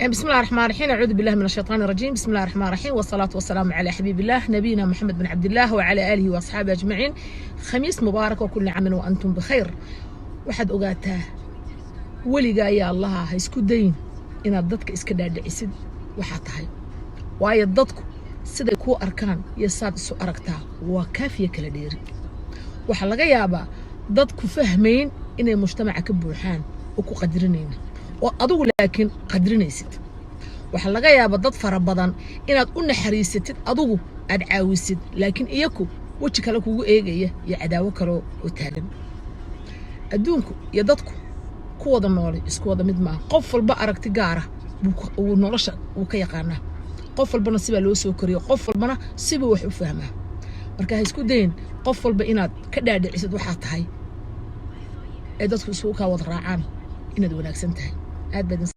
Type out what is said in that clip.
بسم الله الرحمن الرحيم، أعوذ بالله من الشيطان الرجيم، بسم الله الرحمن الرحيم، والصلاة والسلام على حبيب الله نبينا محمد بن عبد الله وعلى آله وأصحابه أجمعين. خميس مبارك وكل عام وأنتم بخير. Waxaad ogaataa, weligaa ayaa Allaha ha isku dayin inaad dadka iska dhaadhicisid waxaa tahay, waayo dadku siday kuu arkaan iyo saad isu aragtaa waa kaafiya kala dheeri. Waxaa laga yaabaa dad ku fahmayn inay mujtamaca ka buuxaan oo ku qadrinayna oo adigu laakiin qadrinaysid. Waxaa laga yaabaa dad fara badan inaad u naxariisatid, adigu aad caawisid, laakiin iyaku weji kale kugu eegaya iyo cadaawo kale oo taagan. Adduunku iyo dadku ku wada noolay isku wada mid maaha. Qof walba aragti gaara uu nolosha uu ka yaqaanaa, qof walbana sibaa loo soo koriyo, qof walbana sibuu wax u fahmaa. Marka ha isku dayin qof walba inaad ka dhaadhicisid waxaa tahay ee dadku isugu kaa wada raacaan inaad wanaagsan tahay. Aad baad.